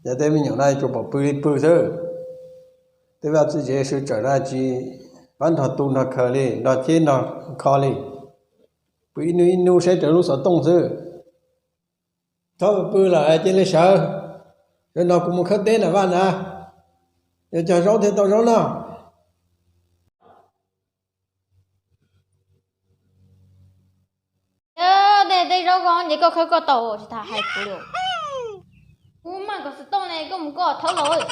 Cov tej me nyuam no tsuas pom pw li pw xwb. Tej vaj txiv tsev sawv tsees no tsis pab nrog tu nrog khaws li, nrog ceb nrog kho li. Pw ib hnub ib hnub saib raws lub xov tooj xwb. Thaub pw lawm cia li sawv, sawv nrog kuv mus khawb teb na vaj na, yuav cog zaub thiaj tau zaub noj. Tej zaub ko nce koj khawb koj tau tsis tas hais kuv li. Kuv maj kom xov tooj ne koj mus koj thaub los.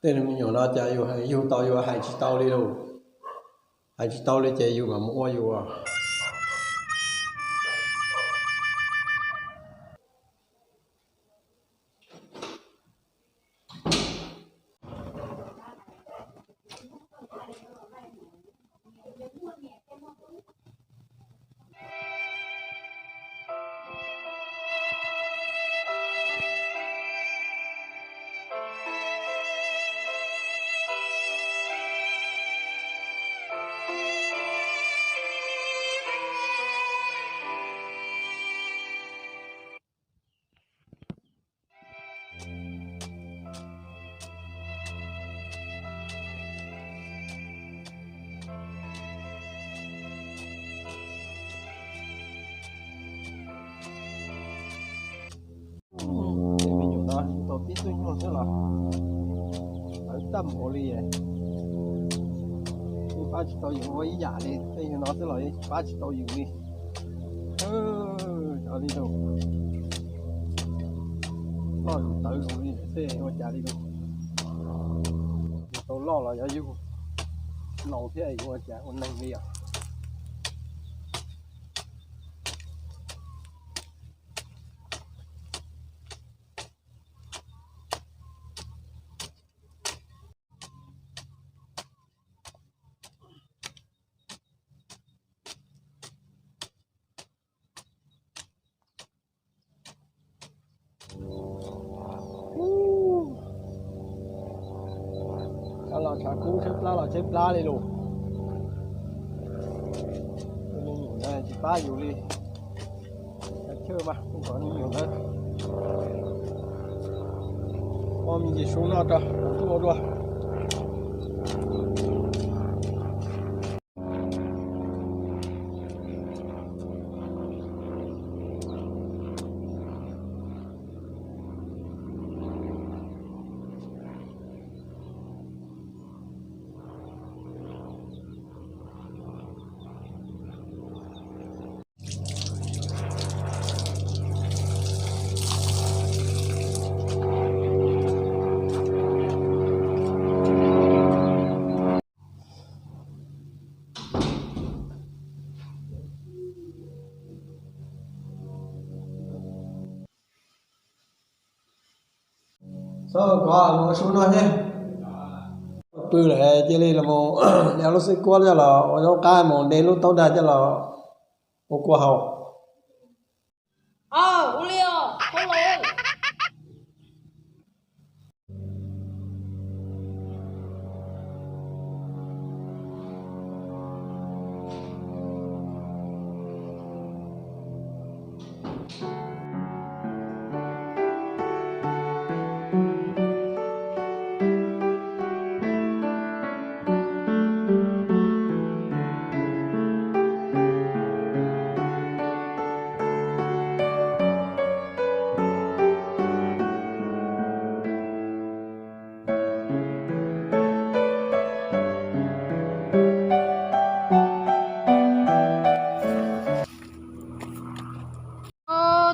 Tej me nyuam no cas yus yug tau yus hais tsis tau li lauj. Hais tsis tau li ces yus mam mus ua yus. Tej me nyuam no yus tau tib tug nyuag xwb los tawv tag npaum li, yeej pab tsis tau yus ua ib yam li. Tej yus no xwb los yeej pab tsis tau yus li. Cov li tus loj yus tawv zoo li xwb ua cas li tus. Yus tau loj los yog yus laus thiab yus ua cas ua neeg li os. Los tshav kub tshaib plab los tshaib plab li lauj. Tus me nyuam ntawd tsis pab yus li. Kav chawj mas kuv kom me nyuam ntawd ua me ntsis su noj rau kuv tuaj ua dua. Txhob kov, mus ua su noj thiab. Pw lawm cia li los de lub xwb kuab coj los ua zaub qab, mus de lub taub dag coj los ua kua haus.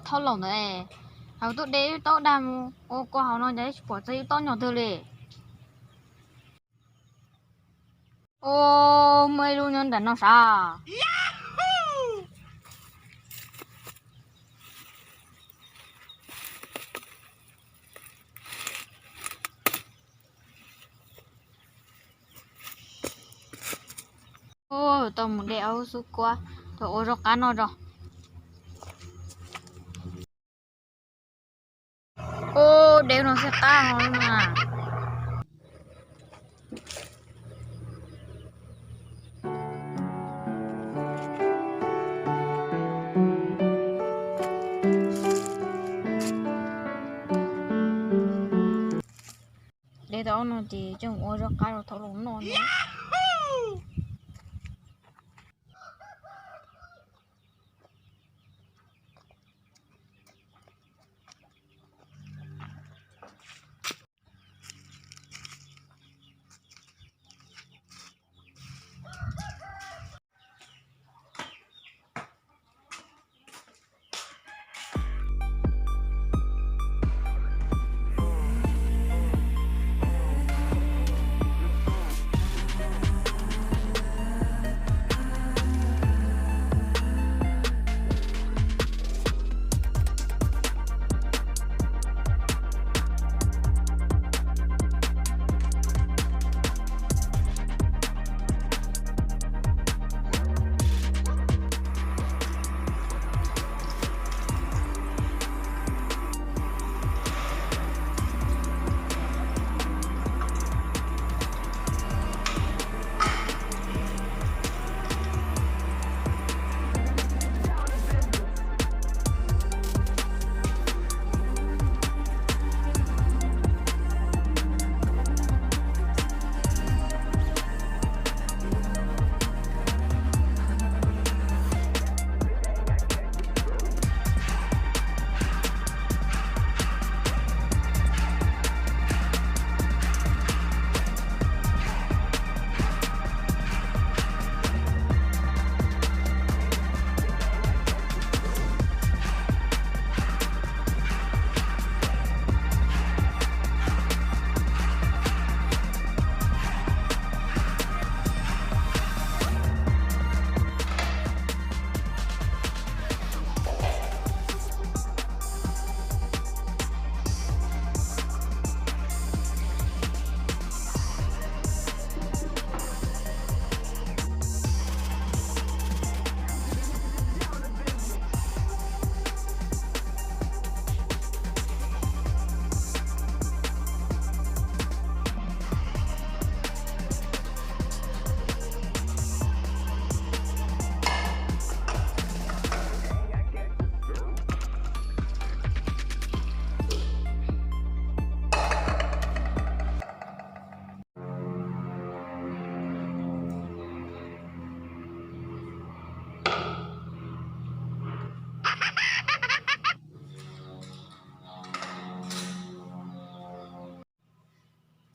Thaub laus ntawd, hauv tuaj de ib taub dag mus ua kua haus no cas tsis pom txog ib taub nyuag twg li. Ua, muaj ib lub nyob nram no sav. Tau mus de ob lub xub kuab tau ua zaub qab noj tso. Ua, de no xwb qab ho na. Zaub no ces coj mus ua zaub qab rau thaum los noj no.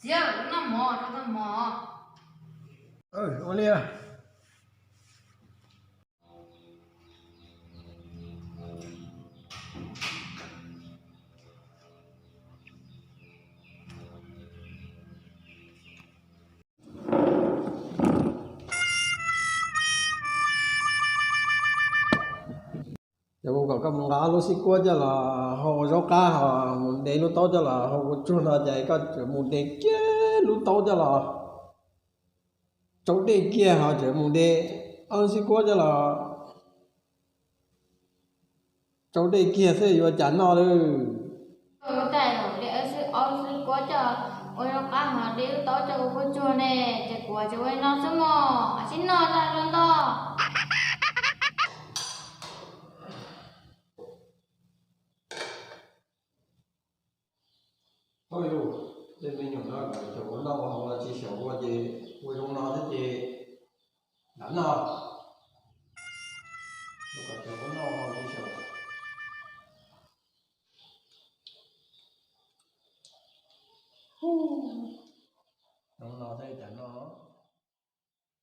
Txiv, noj mov, noj mov. Ua li. Ces kuv kom koj mus nqa ob lub xib kuab coj los hau zaub qab, ho mus de lub taub coj los hau kua tsuag no, ces koj tseem mus de kiag lub taub coj los tsau dej kiag, ho tseem mus de ob lub xib kuab coj los tsau dej kiag xwb yuav cas noj lawm. Ua tais, de ob lub xib kuab coj ua zaub qab, ho de lub taub coj ua kua tsuag ne, ces kuv tseem ua li no xwb mog, sib noj zaj zoo ntau. Oj yus, tej me nyuam no kom cov ua noj ua haus los tsis xyaum ua ces ua zoo no thiab ces lam noj. Kom cov ua noj ua haus tsis xyaum. Zoo no thiab cas noj.